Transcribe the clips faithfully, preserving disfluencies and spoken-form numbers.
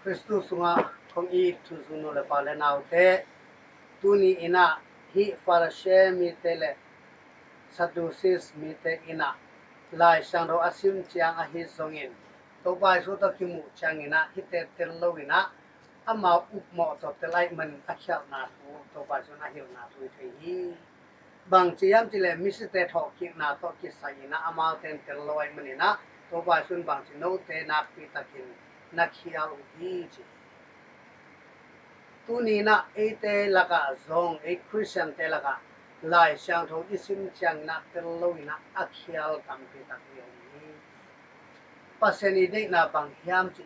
Khristu sungah kong it thuzun nu le pa le naute, tuni in ah hih Pharisee mite le Sadducees mite in ah Lai Siangtho a sim ciang ahi zongin, Topa Jesu tawh kimuh ciangin ah hihte tel lo in ah, amau upmawh tawh tel ahih manin a khialhna thu Topa Jesu in a hilhna thu hi thei hi. Bangci hiam cih leh misite thawhkikna tawh kisai in ah amaute in tel lo ahih manin ah Topa Jesu in bangci, note nakpi takin na khial uh hi, ci. Tuni in ah eite lakah zong, ei Khristiante lakah Lai Siangtho i sim ciangin ah tel lo in ah a khial tampi tak i om hi. Pasian i deihna bang hiam cih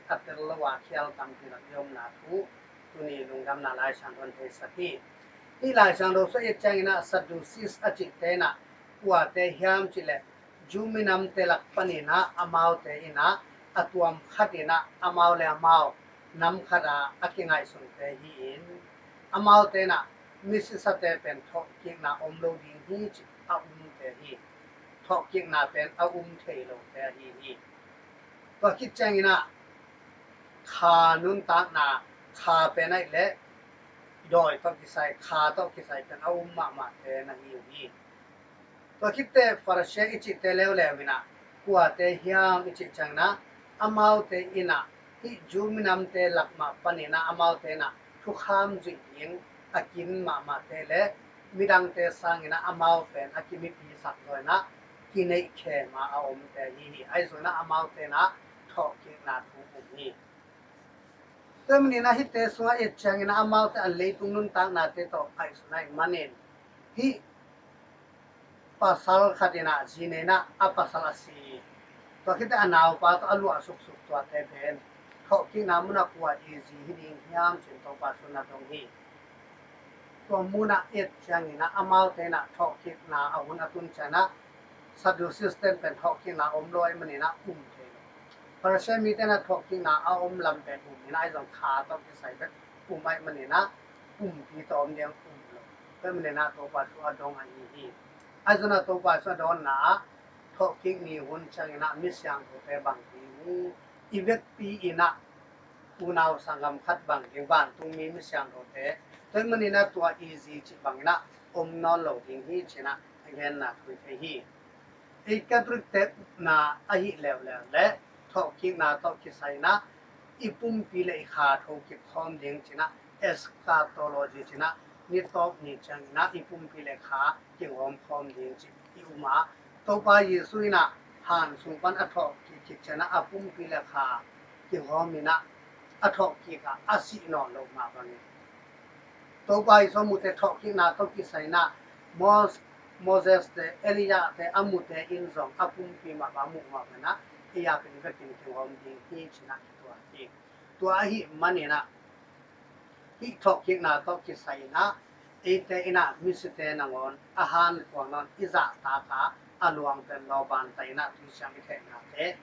a tel lo a khial tampi tak i omna thu tuni lungdamna Lai Siangtho in theisak hi. Hih Lai Siangtho sung i et ciangin ah Sadducees a cihte in ah kuate hiam cih leh Jew minamte lak panin ah amaute in ah a tuam khat in ah amau le amau nam khat ah a kingaihsunte hi-in, amaute in ah misisate pen thawhkikna om lo ding hi cih a umte hi. Thawhkikna pen a um thei lote ahi hi. Tua khit ciangin ah kha nuntakna, kha pen ahih leh dawi tawh kisai, kha tawh kisai pen a um mahmahte na hi uh hi. Tua khit teh Pharisee i cihte leuleu in ah kuate hiam i cih ciangin ah, amaute in ah hih Jew minamte lak mah panin ah amaute in ah thukham zuih ding a kin mahmahte le midangte sangin ah amau pen a kimipisak zaw in ah kineih khem a a omte hi hi. Ahi zongin ah amaute in ah thawhkikna thu um hi. Tua manin ah hihte sungah et ciangin ah amaute a leitung nuntaknate tawh ngaihsun ahih manin, hih pasal khat in ah zi nei in ah a pasal a si, tua khit teh a naupa tawh a luah suksuk tuate pen thawhkikna munah kua i zi hi ding hiam cih Topa Jesu in a dong hi. Tua munah et ciangin ah amaute in ah thawhkikna a hun a tun ciangin ah Sadducees ten pen thawhkikna om lo ahih manin ah um thei lo. Pharisee mite in ah thawhkikna a om lam pen um in ah, ahi zong kha tawh kisai bek um ahih manin ah pumpi tawh om ding um lo. Tua ahih manin ah Topa Jesu a dong ahi hi. Ahi zong ah Topa Jesu a dawnna ah thawhkik ni hun ciangin ah mi siangthote bang ding hi. I vekpi in ah unau sanggam khat bang ding, vantungmi mi siangthote. Tua ahih manin ah tua i zi cih bangin ah om nawn lo ding hi ci-in ah a genna thu hi thei hi. Ei Catholic-te upna ahih leuleu le thawhkikna tawh kisai in ah i pumpi le i kha tho kik khawm ding ci-in ah eschatology ci-in ah ni tawp ni ciangin ah i pumpi le kha kihawm khawm ding cih i um a, Topa Jesu in ah han sung pan a thawhkik khit ciangin ah a pumpi le kha kihawm in ah a thawhkik ah a sih nawn loh mah bangin, Topa Jesu a mute thawhkikna tawh kisai in ah Mos-, Moses te, Elijah te a mute in zong a pumpi mah bang a muh mah bangin ah ei a pen vekin kihawm ding hi ci-in ah kituak hi. Tua ahih manin ah hih thawhkikna tawh kisai in ah eite in ah misite nangawn a hankuang nawn i zahtak a, a luang pen lawban ta in ah tui siam i theihnate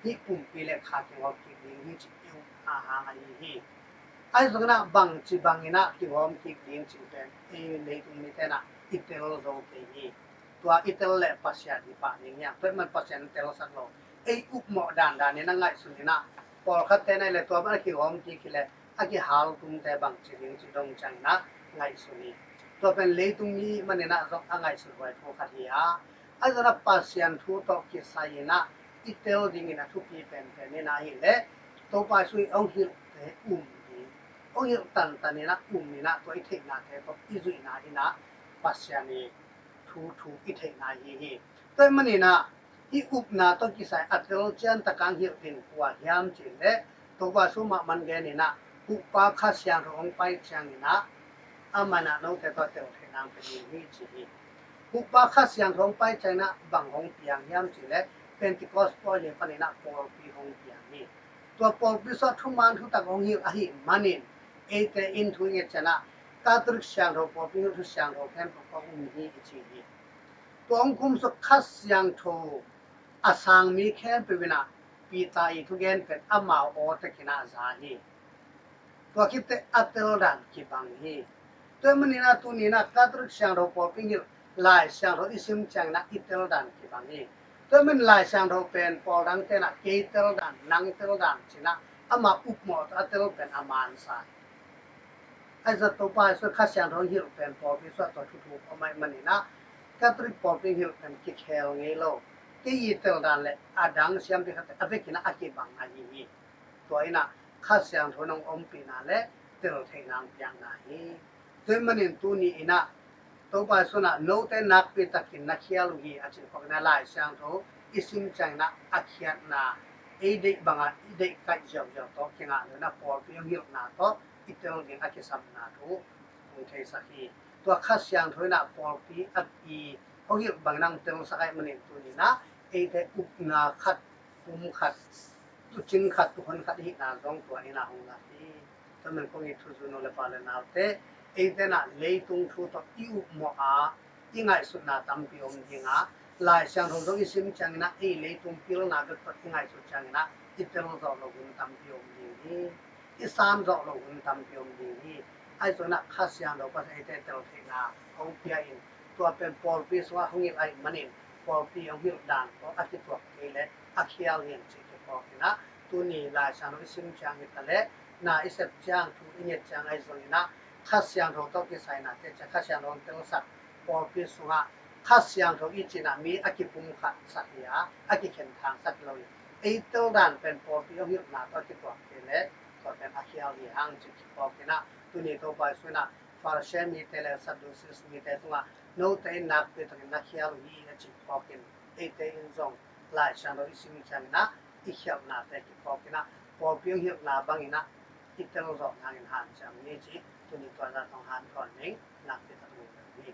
hih pumpi le kha kihawm kik ding hi cih i upna hang ahi hi. Ahi zongin ah bangci bangin ah kihawm kik ding cih pen ei leitung mite in ah i tel zo kei hi. Tua i tel leh Pasian hi pah ding hiam? Tua ahih man Pasian telsak lo. Ei upmawh dandan in a ngaihsun in ah, pawlkhatte in ah leh tua bang a kihawm kik hi leh a kihaltumte bangci ding cih dong ciangin ah ngaihsun hi. Tua pen leitung mi ahih manin ah zong a ngaihsun huai thu khat hi a, ahi zongin ah Pasian thu tawh kisai in ah i tel dingin a thupi penpen in ah ahih leh Topa Jesu in hong hilhte um ding, hong hilh tantan in ah um in ah tua i theihnate tawh i zuihna in ah Pasian i thu thu i theihna ahi hi. Tua ahih manin ah hih upna tawh kisai a tel cian tak a hong hilh ding kua hiam cih leh Topa Jesu mah man gen in ah, huhpa Kha Siangtho hong pai ciangin ah amah in ah note tawh a tel theih nang pe ding hi ci hi. Huhpa Kha Siangtho hong pai ciangin ah bang hong piang hiam cih leh Pentecost pawi ni panin ah pawlpi hong piang hi. Tua pawlpi sungah thuman thutak hong hilh ahih manin eite in thu i nget ciangin ah Catholic siangtho pawlpi in thu siangtho khempeuh ka um hi i ci hi. Tua hong kum sung Kha Siangtho a sang mi khempeuh in ah Peter i thugen pen amau aw takin ah za hi. Tua khit teh a tel dan kibang hi. Tua ahih manin ah tuni in ah Catholic siangtho pawlpi in hilh Lai Siangtho i sim ciangin ah i tel dan kibang hi. Tua ahih manin Lai Siangtho pen pawl dangte in ah kei tel dan, nang tel dan ci-in ah Ama upmawh tawh a tel pen a mansa hi. Ahi zongin Topa Jesu Kha Siangtho hilh pen pawlpi sungah tua thuthuk om ahih manin ah Catholic pawlpi hilh pen kikhel ngei lo. Kei i tel dan le a dang siampi khat a vekin ah a kibang ahi hi. Tua in ah Kha Siangtho in hong ompihna le tel theihna hong piakna hi. Tua ahih manin tuni in ah Topa Jesu in ah note nakpi takin na khial uh hi a cih khawng in ah Lai Siangtho i sim ciangin ah a khiatna, ei deih bangah i deih kaih ziauziau tawh kingah lo in ah pawlpi hong hilhna tawh i tel ding a kisapna thu hong theisak hi. Tua Kha Siangtho in ah pawlpi a i hong hilh bangin ah hong telsak ahih manin tuni in ah eite upna khat, pum khat, tuucing khat, tuuhon khat i hihna zong tua in ah hong lak hi. Tua ahih manin kong it thuzui nu le pa le naute, eite in ah leitung thu tawh i upmawh a, i ngaihsutna tampi om ding a, Lai Siangtho zong i sim ciangin ah ei leitung pilna bek tawh i ngaihsut ciangin ah i tel zawh loh hun tampi om ding hi. I sam zawh loh hun tampi om ding hi. Ahi zongin ah Kha Siangtho Pasian eite tel theihna hong pia in, tua pen pawlpi sungah hong hilh ahih manin pawlpi hong hilh dan tawh a kituak kei leh a khial hi cih kiphawk in ah, tuni Lai Siangtho i sim ciang hi ta leh, na i sep ciang, thu i nget ciang ahi zongin ah Kha Siangtho tawh kisai na, tua ciang Kha Siangtho hong telsak pawlpi sungah Kha Siangtho i cih in ah mi a kipumkhatsak hi a, a kikhenthangsak hi lo hi. Ei tel dan pen pawlpi hong hilhna tawh a kituak kei leh tua pen a khial hi hang cih kiphawk in ah, tuni Topa Jesu in ah Farisi mite le Saddusi mite tungah note in nakpi takin na khial uh hi a cih phawk in, eite in zong Lai Siangtho i sim ciangin ah i khialhnate kiphawk in ah pawlpi hong hilhna bangin ah i tel zawh nangin hanciam ni cih tuni tua zah tawh hong hanthawn ning nakpi tak lungdam hi.